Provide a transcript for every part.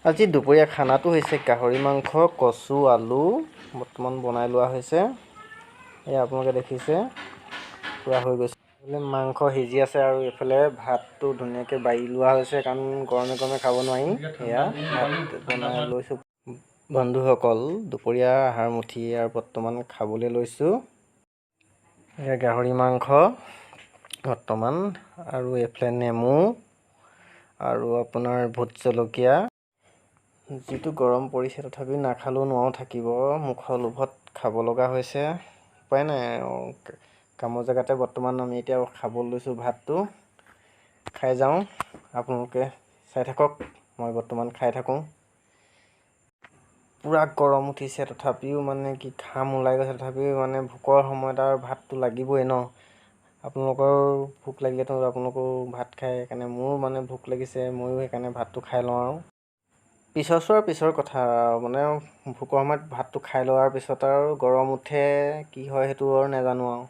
আজি দুপৰীয়া খানাটো হৈছে গাহৰি মাংস, কচু, আলু বৰ্তমান বনাই লোৱা হৈছে। এয়া আপোনালোকে দেখিছে, পূৰা হৈ গৈছে। এইফালে মাংস সিজি আছে আৰু এইফালে ভাতটো ধুনীয়াকৈ বাঢ়ি লোৱা হৈছে, কাৰণ গৰমে গৰমে খাব নোৱাৰি। এয়া ভাত বনাই লৈছোঁ। বন্ধুসকল, দুপৰীয়া আহাৰ মুঠি আৰু বৰ্তমান খাবলৈ লৈছোঁ। এয়া গাহৰি মাংস বৰ্তমান আৰু এইফালে নেমু আৰু আপোনাৰ ভোট জলকীয়া। যিটো গৰম পৰিছে, তথাপিও নাখালেও নোৱাৰোঁ থাকিব। মুখৰ লোভত খাব লগা হৈছে, উপায় নাই আৰু। কামৰ জেগাতে বৰ্তমান আমি এতিয়া খাব লৈছোঁ। ভাতটো খাই যাওঁ, আপোনালোকে চাই থাকক, মই বৰ্তমান খাই থাকোঁ। পূৰা গৰম উঠিছে, তথাপিও মানে কি ঘাম ওলাই গৈছে, তথাপিও মানে ভোকৰ সময়ত আৰু ভাতটো লাগিবই ন। আপোনালোকৰ ভোক লাগিলেতো আপোনালোকেও ভাত খায়, সেইকাৰণে মোৰো মানে ভোক লাগিছে। ময়ো সেইকাৰণে ভাতটো খাই লওঁ আৰু পিছৰ চোৱাৰ পিছৰ কথা। মানে ভোকৰ সময়ত ভাতটো খাই লোৱাৰ পিছত আৰু গৰম উঠে, কি হয় সেইটো আৰু নাজানো আৰু।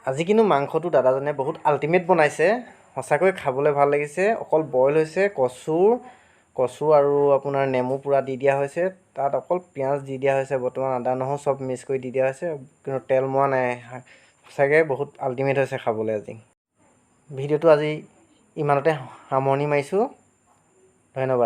আজি কিন্তু মাংসটো দাদাজনে বহুত আল্টিমেট বনাইছে, সঁচাকৈ খাবলৈ ভাল লাগিছে। অকল বইল হৈছে, কচু আৰু আপোনাৰ নেমু পূৰা দি দিয়া হৈছে তাত, অকল পিঁয়াজ দি দিয়া হৈছে বৰ্তমান, আদা নহৰু চব মিক্স কৰি দি দিয়া হৈছে, কিন্তু তেল মৰা নাই। সঁচাকৈ বহুত আল্টিমেট হৈছে খাবলৈ আজি। ভিডিঅ'টো আজি ইমানতে সামৰণি মাৰিছোঁ। ধন্যবাদ।